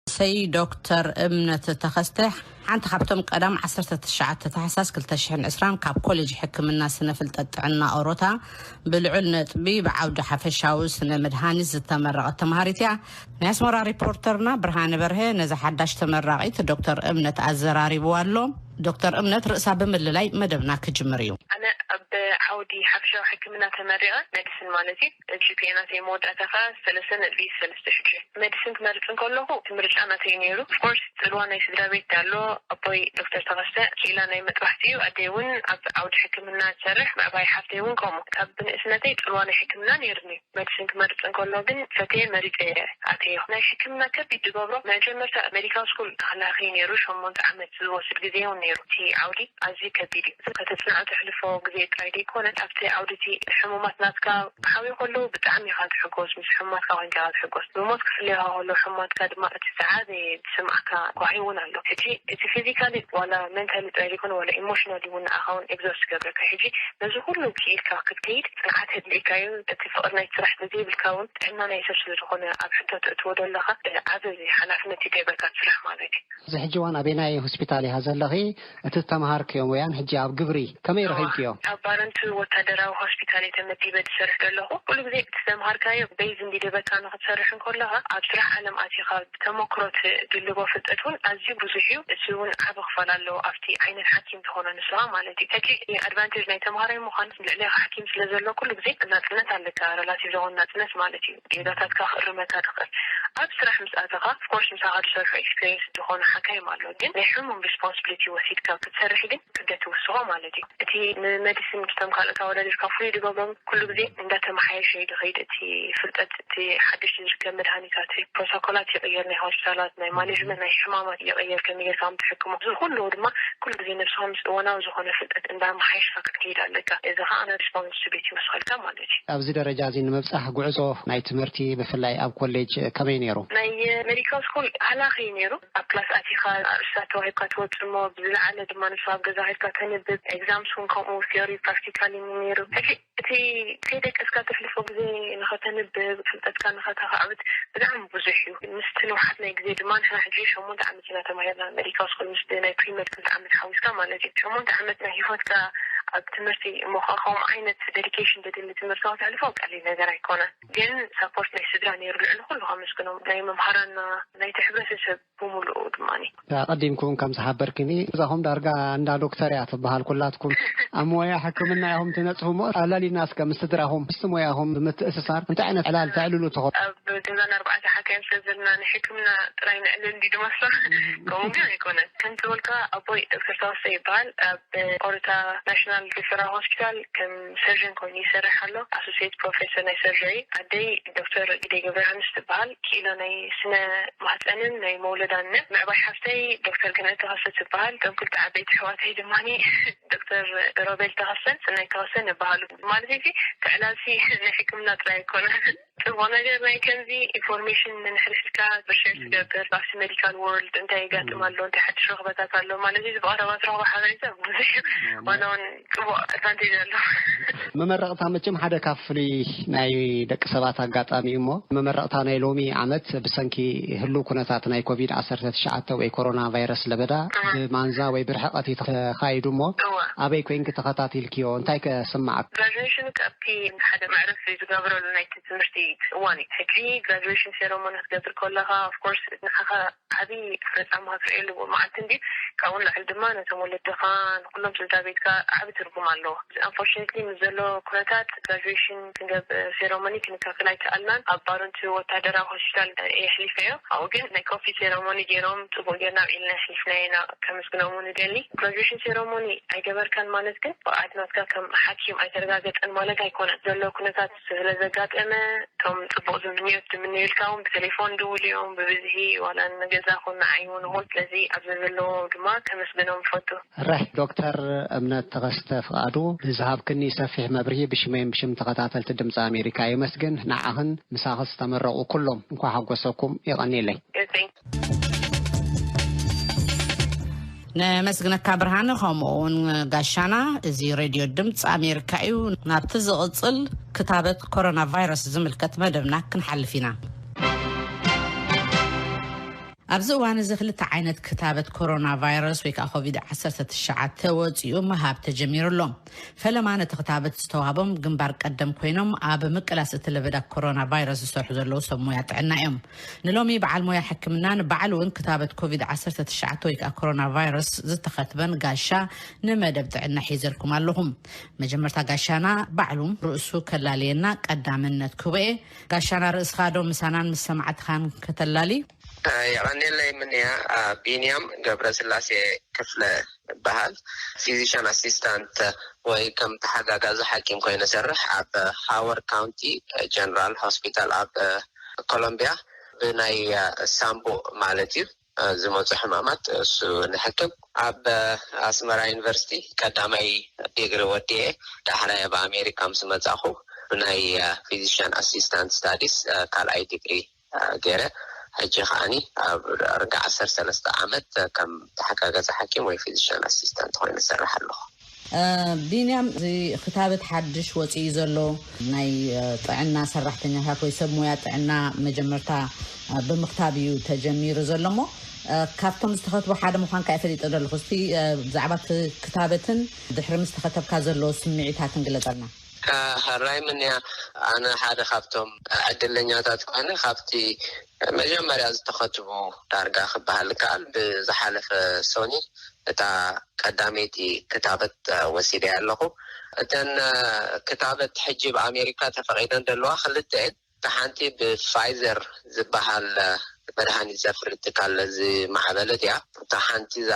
ሰይ ዶክተር እምነት ተኸስተ፣ ሓንቲ ካብቶም ቀዳም ዓሰርተ ትሽዓተ ታሕሳስ ክልተ ሽሕን ዕስራን ካብ ኮሌጅ ሕክምና ስነ ፍልጠት ጥዕና ኦሮታ ብልዑል ነጥቢ ብዓውዲ ሓፈሻዊ ስነ መድሃኒት ዝተመረቐት ተምሃሪት እያ። ናይ ኣስመራ ሪፖርተርና ብርሃነ በርሀ ነዛ ሓዳሽ ተመራቒት ዶክተር እምነት ኣዘራሪብዋ ኣሎ። ዶክተር እምነት ርእሳ ብምልላይ መደብና ክጅምር እዩ። ኣነ ኣብ ዓውዲ ሓፈሻዊ ሕክምና ተመሪቐ፣ ሜዲሲን ማለት እዩ። ጂ ፒ ኤ ናተይ መወዳእታ ከዓ ሰለስተ ነጥቢ ሰለስተ ሽዱሽተ። ሜዲሲን ክመርፅ እንከለኹ እቲ ምርጫ ናተይ ነይሩ። ኦፍኮርስ ፅልዋ ናይ ስድራ ቤት ኣሎ። ኣቦይ ዶክተር ተኸስተ ክኢላ ናይ መጥባሕቲ እዩ። ኣደይ እውን ኣብ ዓውዲ ሕክምና ትሰርሕ፣ ምዕባይ ሓፍተይ እውን ከምኡ። ካብ ብንእስነተይ ፅልዋ ናይ ሕክምና ነይሩኒ። ሜዲሲን ክመርፅ እንከሎ ግን ፈትየ መሪፀ ኣተየኹ። ናይ ሕክምና ከቢድ ዝገብሮ መጀመርታ ሜዲካል ስኩል ተኸላኺ ነይሩ። ሸሞንተ ዓመት ዝወስድ ግዜ እውን ነይሩ። እቲ ዓውዲ ኣዝዩ ከቢድ እዩ። ከተጽንዖ ተሕልፎ ግዜ ጥራይ ዘይኮነ፣ ኣብቲ ዓውዲ እቲ ሕሙማት ናትካ ክሓውዩ ከለዉ ብጣዕሚ ኢኻ ትሕጎስ፣ ምስ ሕሙማትካ ኮይንካ ኢኻ ትሕጎስ። ብሞት ክፍለዩኻ ከለዉ ሕሙማትካ ድማ እቲ ዝዓበየ ዝስምዓካ ጓሂ እውን ኣሎ። ሕጂ እቲ ፊዚካሊ ዋላ ሜንታሊ ጥራይ ዘይኮነ ዋላ ኢሞሽናሊ እውን ንዓኻ እውን ኤግዞስት ይገብረካ። ሕጂ ነዚ ኩሉ ክኢልካ ክትከይድ ጽንዓት የድልየካ እዩ። እቲ ፍቕሪ ናይቲ ስራሕ ተዘይብልካ እውን ጥዕና ናይ ሰብ ስለ ዝኾነ ኣብ ሕቶ ተእትዎ ዘለኻ ዓቢ ሓላፍነት ይገብረካ እቲ ስራሕ ማለት እዩ። እዚ ሕጂ እዋን ኣበየናይ ሆስፒታል ኢኻ ዘለኺ? እቲ ዝተምሃርክዮ ሙያን ሕጂ ኣብ ግብሪ ከመይ ረኺብክዮ? ኣብ ባረንቱ ወታደራዊ ሆስፒታል እየ ተመዲበ ዝሰርሕ ዘለኹ። ኩሉ ግዜ እቲ ዝተምሃርካዮ ቤዝ እንዲደበካ ንኽትሰርሕ እንከለኻ ኣብ ስራሕ ዓለም ኣቲኻ ብተመክሮ ትድልቦ ፍልጠት እውን ኣዝዩ ብዙሕ እዩ። እዚ እውን ዓቢ ክፋል ኣለዎ ኣብቲ ዓይነት ሓኪም ትኾኖ ንስኻ ማለት እዩ። ሕጂ ኣድቫንቴጅ ናይ ተምሃራይ ምዃን ልዕሌኻ ሓኪም ስለ ዘሎ ኩሉ ግዜ ናጽነት ኣለካ፣ ረላቲቭ ዝኾነ ናጽነት ማለት እዩ። ጌጋታትካ ክእርመካ ትኽእል። ኣብ ስራሕ ምስ ኣተኻ ኦፍኮርስ ምሳኻ ዝሰርሑ ኤክስፔሪንስ ዝኾኑ ሓካይም ኣሎ፣ ግን ናይ ሕሙም ሪስፖንስብሊቲ ወሲድካ ክትሰርሕ ግን ክብደት ይውስኾ ማለት እዩ። እቲ ንመዲሲን ምስቶም ካልኦት ኣወዳዲርካ ፍሉይ ዝገብሮም ኩሉ ግዜ እንዳተመሓየሸ እዩ ዝኸይድ እቲ ፍልጠት፣ እቲ ሓድሽ ዝርከብ መድሃኒታት፣ ፕሮቶኮላት ይቕየር፣ ናይ ሆስፒታላት ናይ ማኔጅመንት ናይ ሕማማት ይቕየር፣ ከመይ ጌርካ ከም ትሕክሞ እዚ ኩሉ ድማ ኩሉ ግዜ ነብስኻ ምስ እዋናዊ ዝኾነ ፍልጠት እንዳመሓየሽካ ክትከይድ ኣለካ። እዚ ከዓ ናይ ሪስፖንስቢሊቲ ይውስኸልካ ማለት እዩ። ኣብዚ ደረጃ እዚ ንምብጻሕ ጉዕዞ ናይ ትምህርቲ ብፍላይ ኣብ ኮሌጅ ከመይ ነይሩ? ናይ ሜዲካል ስኩል ሃላኺ እዩ ነይሩ። ኣብ ክላስ ኣቲኻ ኣርእስታት ተዋሂብካ ትወጽእ እሞ ብዝለዓለ ድማ ንስኻ ኣብ ገዛ ኬድካ ተንብብ። ኤግዛምስ እውን ከምኡ ቲዮሪ ፕራክቲካል እዩ ነይሩ። ሕጂ እቲ ከይደቀስካ ተሕልፎ ግዜ ንኸተንብብ ፍልጠትካ ንኸተኻዕብት ብጣዕሚ ብዙሕ እዩ። ምስቲ ንውሓት ናይ ግዜ ድማ ንሕና ሕጂ ሸሞንተ ዓመት ኢና ተማሂርና ሜዲካል ስኩል ምስ ናይ ፕሪመድ ክልተ ዓመት ሓዊስካ ማለት እዩ። ሸሞንተ ዓመት ናይ ህይወትካ ኣብ ትምህርቲ እሞ ከዓ ከምኡ ዓይነት ዴዲኬሽን ዘድሊ ትምህርቲ ከተሕልፎ ቀሊል ነገር ኣይኮነን። ግን ሳፖርት ናይ ስድራ ነይሩ ልዕሊ ኩሉ ከመስግኖም ናይ መምሃራና ናይቲ ሕብረተሰብ ብምሉኡ ድማ። ኣቐዲምኩም ከም ዝሓበርክኒ እዛኹም ዳርጋ እንዳ ዶክተር እያ ትበሃል ኩላትኩም ኣብ ሞያ ሕክምና ኢኹም ትነጽሁ እሞ ኣለሊና እስከ ምስ ስድራኹም ምስቲ ሞያኹም ብምትእስሳር እንታይ ዓይነት ዕላል ተዕልሉ ትኾኑ? ኣብ ገዛና ኣርባዕተ ሓካይም ስለ ዘለና ንሕክምና ጥራይ ንዕልል እንዲ ድመስሎ ከምኡ ግን ኣይኮነን። ከምቲ በልካ ኣቦይ ዶክተር ተወሰ ይበሃል። ኣብ ኦሮታ ናሽናል ሪፈራል ሆስፒታል ከም ሰርጀን ኮይኑ ይሰርሕ ኣሎ። ኣሶሲየት ፕሮፌሰር ናይ ሰርጀሪ። ኣደይ ዶክተር ግደይ ገብረ ዮሃንስ ትበሃል። ክኢላ ናይ ስነ ማህፀንን ናይ መውለዳን። ምዕባይ ሓፍተይ ዶክተር ገነት ተኸሰ ትበሃል። እቶም ክልተ ዓበይቲ ኣሕዋተይ ድማ ዶክተር ሮቤል ተኸሰን ስናይ ተኸሰን ይበሃሉ። ማለት እዚ ክዕላልሲ ናይ ሕክምና ጥራይ ኣይኮነን። ጽቡቕ ነገር ናይ ከምዚ ኢንፎርሜሽን ንንሕድሕድካ ብሸር ትገብር፣ ኣብቲ ሜዲካል ወርልድ እንታይ ይጋጥም ኣሎ፣ እንታይ ሓድሽ ረኽበታት ኣሎ ማለት እዩ። ብቐረባ ትረኽቦ ሓበሬታ ብዙሕ እዩ። ዋላ እውን ጽቡቕ ኣድቫንቴጅ ኣሎ። መመረቕታ መቸም ሓደ ካብ ፍሉይ ናይ ደቂ ሰባት ኣጋጣሚ እዩ እሞ፣ መመረቕታ ናይ ሎሚ ዓመት ብሰንኪ ህሉው ኩነታት ናይ ኮቪድ ዓሰርተ ትሽዓተ ወይ ኮሮና ቫይረስ ለበዳ ብማንዛ ወይ ብርሕቐት እዩ ተኻይዱ እሞ፣ ኣበይ ኮይንኪ ተኸታቲልክዮ? እንታይ ከ ስማዓክ? ግራጁዌሽን ካብቲ ሓደ መዕረፊ ዝገብረሉ ናይቲ ትምህርቲ እዋን እዩ። ሕጂ ግራጁዌሽን ሴረሞኒ ክትገብር ከለኻ ኦፍኮርስ ንዓኻ ዓቢ ፈጻሚ ክትርእየሉ መዓልቲ እንዲ ካብኡ ንላዕሊ ድማ ነቶም ወለድኻ ንኩሎም ስድራ ቤትካ ዓቢ ትርጉም ኣለዎ። ኣንፎርቹኔትሊ ምስ ዘሎ ኩነታት ግራጁዌሽን ክንገብር ሴረሞኒ ክንካፈል ኣይከኣልናን። ኣብ ባረንቱ ወታደራዊ ሆስፒታል የሕሊፈዮ። ኣብኡ ግን ናይ ኮፊ ሴረሞኒ ገይሮም ጽቡቕ ጌርና ኣብዒልና የሕሊፍናዮ ኢና። ከመስግኖም እውን እደሊ። ግራጁዌሽን ሴረሞኒ ኣይገበርካን ማለት ግን ብቕዓት ናትካ ከም ሓኪም ኣይተረጋገጸን ማለት ኣይኮነን። ዘሎ ኩነታት ስለ ዘጋጠመ እቶም ጽቡቕ ዝምንዮት ዝምንዩልካ እውን ብቴሌፎን ድውል እዮም ብብዝሒ ዋላ ንገዛ ኹን ንዓይ እውን ኹን። ስለዚ ኣብዚ ዘለዉ ድማ ከመስግኖም ይፈቱ። ራሕ ዶክተር እምነት ተኸስተ ፍቓዱ ንዝሃብክኒ ሰፊሕ መብርሂ ብሽመይን ብሽም ተኸታተልቲ ድምፂ ኣሜሪካ የመስግን። ንዓኽን ምሳኺ ዝተመረቑ ኩሎም እንኳ ሓጎሰኩም። የቐንየለይ። ነመስግነካ ብርሃነ፣ ከምኡ እውን ጋሻና። እዚ ሬድዮ ድምፂ ኣሜሪካ እዩ። ናብቲ ዝቕፅል ክታበት ኮሮና ቫይረስ ዝምልከት መደብና ክንሓልፍ ኢና። ኣብዚ እዋን እዚ ክልተ ዓይነት ክታበት ኮሮና ቫይረስ ወይ ከዓ ኮቪድ ዓሰርተ ትሽዓተ ወፂኡ ምሃብ ተጀሚሩ ኣሎ። ፈለማ ነቲ ክታበት ዝተዋህቦም ግንባር ቀደም ኮይኖም ኣብ ምቅላስ እቲ ለበዳ ኮሮና ቫይረስ ዝሰርሑ ዘለዉ ሰብ ሞያ ጥዕና እዮም። ንሎሚ በዓል ሞያ ሕክምናን ባዕሉ እውን ክታበት ኮቪድ ዓሰርተ ትሽዓተ ወይ ከዓ ኮሮና ቫይረስ ዝተኸትበን ጋሻ ንመደብ ጥዕና ሒዘልኩም ኣለኹም። መጀመርታ ጋሻና ባዕሉ ርእሱ ከላልየና ቀዳምነት ክህቦ እየ። ጋሻና ርእስኻ ዶ ምሳናን ምስ ሰማዕትኻን ከተላሊ? የቐኔለይ ምንያ። ቢንያም ገብረስላሴ ክፍለ ይበሃል። ፊዚሽን ኣሲስታንት ወይ ከም ተሓጋጋዚ ሓኪም ኮይነ ሰርሕ ኣብ ሃወርድ ካውንቲ ጀነራል ሆስፒታል ኣብ ኮሎምቢያ ብናይ ሳምቡእ ማለት እዩ ዝመፁ ሕማማት እሱ ንሕክም። ኣብ ኣስመራ ዩኒቨርሲቲ ቀዳማይ ዲግሪ ወዲኤ ዳሕራይ ኣብ ኣሜሪካ ምስ መፃኹ ብናይ ፊዚሽን ኣሲስታንት ስታዲስ ካልኣይ ዲግሪ ገይረ ሕጂ ከዓኒ ኣብ ርጋ ዓሰርተ ሰለስተ ዓመት ከም ተሓጋጋዚ ሓኪም ወይ ፊዚሽን ኣሲስታንት ኮይኑ ዝሰርሕ ኣለኹ። ቢንያም፣ እዚ ክታበት ሓድሽ ወፂኡ ዘሎ ናይ ጥዕና ሰራሕተኛታት ወይ ሰብ ሞያ ጥዕና መጀመርታ ብምክታብ እዩ ተጀሚሩ ዘሎ እሞ ካብቶም ዝተኸትቡ ሓደ ምኳንካ እፈሊጠ ዘለኹ። እስቲ ብዛዕባ እቲ ክታበትን ድሕሪ ምስ ተኸተብካ ዘሎ ስምዒታትን ግለፀልና። ሕራይ ምንያ፣ ኣነ ሓደ ካብቶም ዕድለኛታት ኮይነ ካብቲ መጀመርያ ዝተኸትቡ ዳርጋ ክበሃል ከኣል ብዝሓለፈ ሶኒ እታ ቀዳመይቲ ክታበት ወሲደ ኣለኹ። እተን ክታበት ሕጂ ብኣሜሪካ ተፈቒደን ዘለዋ ክልተ እየን። እታ ሓንቲ ብፋይዘር ዝበሃል መድሃኒት ዘፍሪ ትካል ዝማዕበለት እያ። እታ ሓንቲ እዛ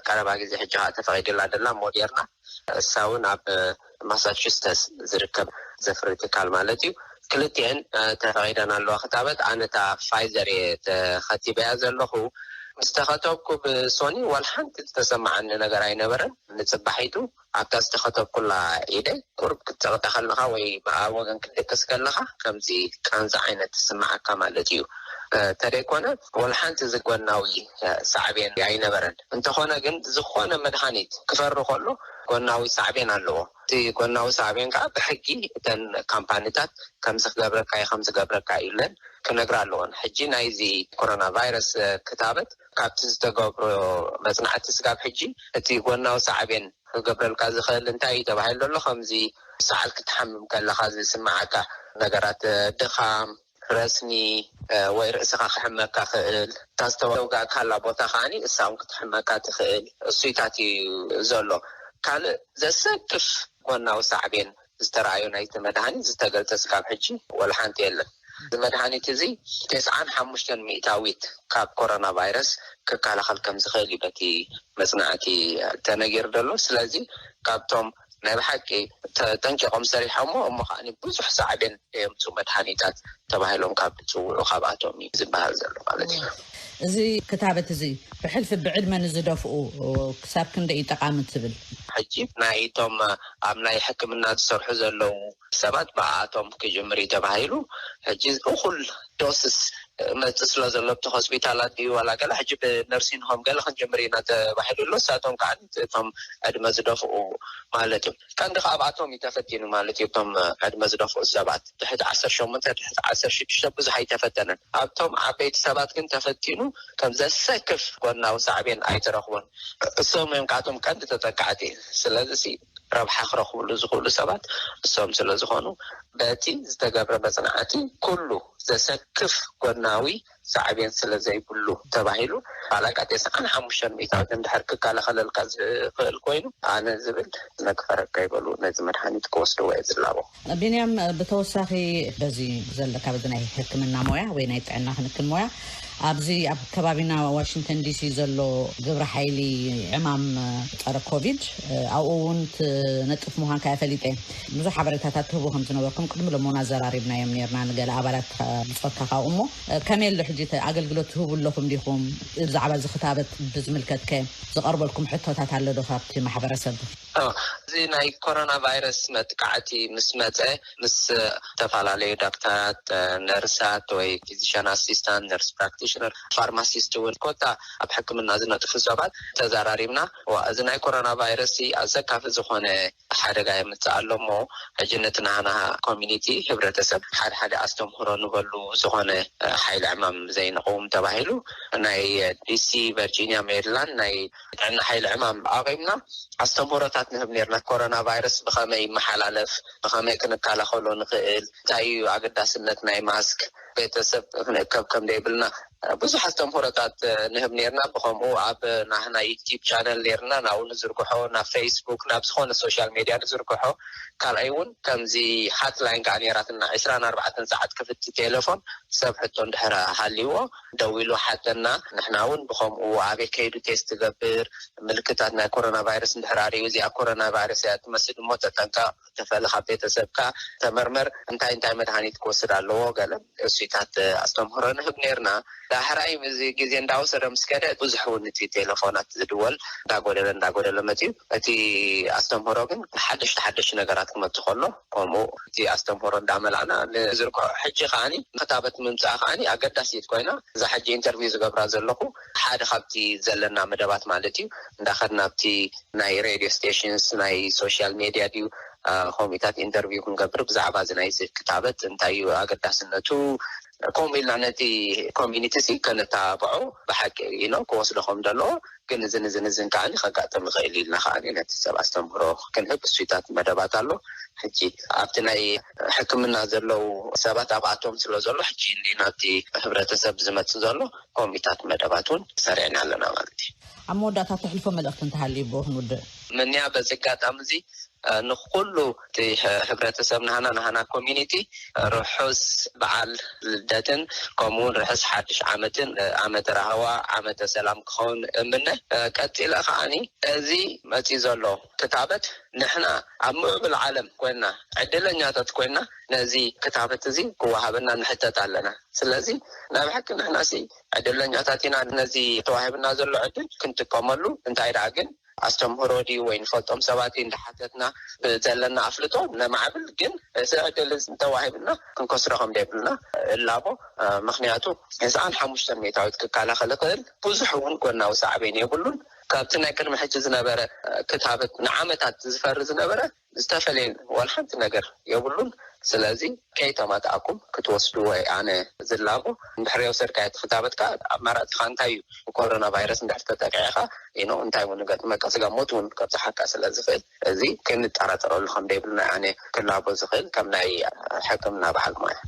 ቀረባ ግዜ ሕጂ ከዓ ተፈቒድላ ደላ ሞዴርና፣ እሳ እውን ኣብ ማሳቹስተስ ዝርከብ ዘፍሪ ትካል ማለት እዩ። ክልቲአን ተፈቒደን ኣለዋ ክታበት። ኣነ እታ ፋይዘር እየ ተኸቲበያ ዘለኹ። ምስ ተኸተብኩ ብሶኒ ዋላ ሓንቲ ዝተሰማዓኒ ነገር ኣይነበረን። ንፅባሒቱ ኣብታ ዝተኸተብኩላ ኢደይ ቁሩብ ክትፀቕጠ ከለኻ ወይ ኣብ ወገን ክትደቅስ ከለኻ ከምዚ ቃንዛ ዓይነት ትስምዓካ ማለት እዩ። ተደይኮነ ዋላ ሓንቲ ዝጎናዊ ሳዕቤን ኣይነበረን። እንተኾነ ግን ዝኾነ መድሃኒት ክፈሪ ከሎ ጎናዊ ሳዕቤን ኣለዎ። እቲ ጎናዊ ሳዕቤን ከዓ ብሕጊ እተን ካምፓኒታት ከምዚ ክገብረካ እዩ ከምዚ ክገብረካ እዩ ኢለን ክነግራ ኣለዎን። ሕጂ ናይዚ ኮሮና ቫይረስ ክታበት ካብቲ ዝተገብሮ መፅናዕቲ ስጋብ ሕጂ እቲ ጎናዊ ሳዕቤን ክገብረልካ ዝኽእል እንታይ እዩ ተባሂሉ ኣሎ። ከምዚ ሰዓል ክትሓምም ከለኻ ዝስምዓካ ነገራት፣ ድኻም፣ ረስኒ ወይ ርእስኻ ክሕመካ ክእል፣ እታ ዝተወጋእካላ ቦታ ከዓኒ እሳ እውን ክትሕመካ ትኽእል እሱይታት እዩ ዘሎ። ካልእ ዘሰክፍ ጎናዊ ሳዕቤን ዝተረኣዩ ናይቲ መድሃኒት ዝተገልጸ ስጋብ ሕጂ ወላ ሓንቲ የለን። እዚ መድሃኒት እዚ ተስዓን ሓሙሽተን ሚእታዊት ካብ ኮሮና ቫይረስ ክከላኸል ከም ዝኽእል እዩ በቲ መጽናዕቲ ተነጊሩ ዘሎ። ስለዚ ካብቶም ናይ ብሓቂ ተጠንቂቖም ሰሪሖሞ እሞ ከዓ ብዙሕ ሳዕቤን የምፁ መድሃኒታት ተባሂሎም ካብ ዝፅውዑ ካብኣቶም እዩ ዝበሃል ዘሎ ማለት እዩ። እዚ ክታበት እዚ ብሕልፊ ብዕድመ ንዝደፍኡ ክሳብ ክንደ እዩ ጠቃሚ ትብል? ሕጂ ናይቶም ኣብ ናይ ሕክምና ዝሰርሑ ዘለዉ ሰባት ብኣቶም ክጅምር እዩ ተባሂሉ። ሕጂ እኹል ዶስስ መፅእ ስለ ዘሎ እቲ ሆስፒታላት እዩ ዋላ ገለ ሕጂ ብነርሲን ሆም ገለ ክንጅምር ኢና ተባሂሉ ኣሎ። እሳቶም ከዓ እቶም ዕድመ ዝደፍኡ ማለት እዩ። ቀንዲ ካብኣቶም እዩ ተፈቲኑ ማለት እዩ። እቶም ዕድመ ዝደፍኡ ሰባት ትሕቲ ዓሰርተ ሸሞንተ ትሕቲ ዓሰርተ ሽዱሽተ ብዙሕ ኣይተፈተነን። ኣብቶም ዓበይቲ ሰባት ግን ተፈቲኑ ከም ዘሰክፍ ጎናዊ ሳዕቤን ኣይተረኽቦን። እሶም እዮም ካብቶም ቀንዲ ተጠቃዕቲ። ስለዚ ረብሓ ክረኽብሉ ዝኽእሉ ሰባት እሶም ስለ ዝኾኑ በቲ ዝተገብረ መፅናዕቲ ኩሉ ዘሰክፍ ጎናዊ ሳዕቤን ስለ ዘይብሉ ተባሂሉ ባላቃ ተስዓን ሓሙሽተን ሚእታዊት እንድሕር ክከላኸለልካ ዝኽእል ኮይኑ ኣነ ዝብል ነክፈረካ ይበሉ ነዚ መድሃኒት ክወስድዎ እየ ዝላቦ። ቢንያም፣ ብተወሳኺ በዚ ዘለካ በዚ ናይ ሕክምና ሞያ ወይ ናይ ጥዕና ክንክን ሞያ ኣብዚ ኣብ ከባቢና ዋሽንግተን ዲሲ ዘሎ ግብረ ሓይሊ ዕማም ፀረ ኮቪድ ኣብኡ እውን ትነጥፍ ምዃንካ እየ ፈሊጠ። ብዙሕ ሓበሬታታት ትህቡ ከም ዝነበርኩም ቅድሚ ሎሞን ኣዘራሪብናዮም ነርና። ንገለ ኣባላት ብፆትካ ካብኡ እሞ ከመይ ኣሎ ሕጂ ኣገልግሎት ትህቡ ኣለኹም ዲኹም? ብዛዕባ እዚ ክታበት ብዝምልከትከ ዝቐርበልኩም ሕቶታት ኣሎ ዶ ካብቲ ማሕበረሰብ? እዚ ናይ ኮሮና ቫይረስ መጥቃዕቲ ምስ መፀ፣ ምስ ዝተፈላለዩ ዳክተራት፣ ነርሳት ወይ ፊዚሽን ኣሲስታንት፣ ነርስ ፕራክቲሽነር፣ ፋርማሲስት እውን ኮታ ኣብ ሕክምና ዝነጥፉ ሰባት ተዘራሪብና። ዋ፣ እዚ ናይ ኮሮና ቫይረስ ኣዘካፊ ዝኾነ ሓደጋ የምፅእ ኣሎ እሞ፣ ሕጂ ነቲ ናህና ኮሚኒቲ፣ ህብረተሰብ፣ ሓደ ሓደ ኣስተምህሮ ንበሉ፣ ዝኾነ ሓይሊ ዕማም ዘይንቐውም ተባሂሉ ናይ ዲሲ፣ ቨርጂኒያ፣ ሜሪላንድ ናይ ጥዕና ሓይሊ ዕማም ኣቒምና ኣስተምህሮታት ንህብ ነርና። ኮሮና ቫይረስ ብኸመይ ይመሓላለፍ፣ ብኸመይ ክንከላኸሎ ንኽእል፣ እንታይ እዩ ኣገዳስነት ናይ ማስክ፣ ቤተሰብ ክንእከብ ከም ዘይብልና ብዙሕ ኣስተምህሮታት ንህብ ነርና። ብኸምኡ ኣብ ናህና ዩቲብ ቻነል ነርና፣ ናብኡ ንዝርግሖ፣ ናብ ፌስቡክ፣ ናብ ዝኾነ ሶሻል ሜድያ ንዝርግሖ። ካልኣይ እውን ከምዚ ሃትላይን ከዓ ነራትና፣ ዕስራን ኣርባዕተን ሰዓት ክፍቲ ቴሌፎን፣ ሰብ ሕቶ እንድሕር ሃልይዎ ደዊሉ ሓተና። ንሕና እውን ብኸምኡ ኣበይ ከይዱ ቴስት ትገብር፣ ምልክታት ናይ ኮሮና ቫይረስ እንድሕር ኣርእዩ፣ እዚኣ ኮሮና ቫይረስ እያ ትመስል እሞ ተጠንቀቕ፣ ተፈሊ ካብ ቤተሰብካ፣ ተመርመር፣ እንታይ እንታይ መድሃኒት ክወስድ ኣለዎ፣ ገለ እሱታት ኣስተምህሮ ንህብ ነርና። ዳሕራይ እዚ ግዜ እንዳወሰደ ምስ ከደ ብዙሕ እውን እቲ ቴሌፎናት ዝድወል እንዳጎደለ እንዳጎደለ መፅዩ። እቲ ኣስተምህሮ ግን ሓደሽቲ ሓደሽቲ ነገራት ክመፅእ ከሎ፣ ከምኡ እቲ ኣስተምህሮ እንዳመላእና ንዝርግሖ። ሕጂ ከዓኒ ክታበት ምምፃእ ከዓኒ ኣገዳሲት ኮይና፣ እዛ ሕጂ ኢንተርቪው ዝገብራ ዘለኹ ሓደ ካብቲ ዘለና መደባት ማለት እዩ። እንዳኸድና ኣብቲ ናይ ሬድዮ ስቴሽንስ፣ ናይ ሶሻል ሜድያ ድዩ፣ አ፣ ከምኡታት ኢንተርቪው ክንገብር ብዛዕባ እዚ ናይዚ ክታበት እንታይ እዩ ኣገዳስነቱ፣ ከምኡ ኢልና ነቲ ኮሚኒቲ ሲ ከነተባብዖ ብሓቂ ኢኖ ክወስዶ ከም ዘለዎ፣ ግን እዝን እዝን እዝን ከዓኒ ከጋጥም ይኽእል ኢልና ከዓኒ ነቲ ሰብ ኣስተምህሮ ክንህብ እሱታት መደባት ኣሎ። ሕጂ ኣብቲ ናይ ሕክምና ዘለዉ ሰባት ኣብኣቶም ስለ ዘሎ፣ ሕጂ እንዲ ናብቲ ህብረተሰብ ዝመጽእ ዘሎ ከምኡታት መደባት እውን ሰሪዕና ኣለና ማለት እዩ። ኣብ መወዳእታ ተሕልፎ መልእኽቲ እንተሃልዩ ብኡ ክንውድእ። ምንያ በዚ ኣጋጣሚ እዚ፣ እ፣ ንኹሉ እቲ ህ-፣ ህብረተሰብ ናህና፣ ናህና ኮሚኒቲ ርሑስ በዓል ልደትን ከምኡውን ርሑስ ሓድሽ ዓመትን፣ እ፣ ዓመተ ራህዋ፣ ዓመተ ሰላም ክኸውን እምነ። እ፣ ቀጺለ ከዓኒ እዚ መጺ ዘሎ ክታበት ንሕና ኣብ ምዕብል ዓለም ኮይና ዕድለኛታት ኮይና ነዚ ክታበት እዚ ክወሃበና ንሕተት ኣለና። ስለዚ ናይ ብሓቂ ንሕና ሲ ዕድለኛታት ኢና ነዚ ተዋሂብና ዘሎ ዕድል ክንጥቀመሉ። እንታይ ደኣ ግን ኣስተምህሮ ድዩ ወይ ንፈልጦም ሰባት እዩ እንዳሓተትና ብዘለና ኣፍልጦ ነማዕብል። ግን እዚ ዕድል እዚ እንተዋሂብና ክንከስሮ ከም ዘይብልና እላቦ። እ፣ ምኽንያቱ ተስዓን ሓሙሽተን ሚእታዊት ክከላኸል ይኽእል፣ ብዙሕ እውን ጎናዊ ሳዕቤን የብሉን። ካብቲ ናይ ቅድሚ ሕጂ ዝነበረ፣ እ፣ ክታበት ንዓመታት ዝፈሪ ዝነበረ ዝተፈለየ ዋላ ሓንቲ ነገር የብሉን። ስለዚ ከይተማታእኩም ክትወስድዎ እየ ኣነ ዝላቦ። እንድሕር የውሰድካዮ እቲ ክታበት ከኣ ኣማራጺኻ እንታይ እዩ? ብኮሮና ቫይረስ እንድሕር ተጠቂዕኻ፣ ኢኖ እንታይ እውን ይገጥመካ፣ ስጋ ሞት እውን ከብጽሓካ ስለ ዝኽእል፣ እዚ ክንጠራጠረሉ ከም ዘይብልና ኣነ ክላቦ ዝኽእል ከም ናይ ሕክምና በዓል ሞያ።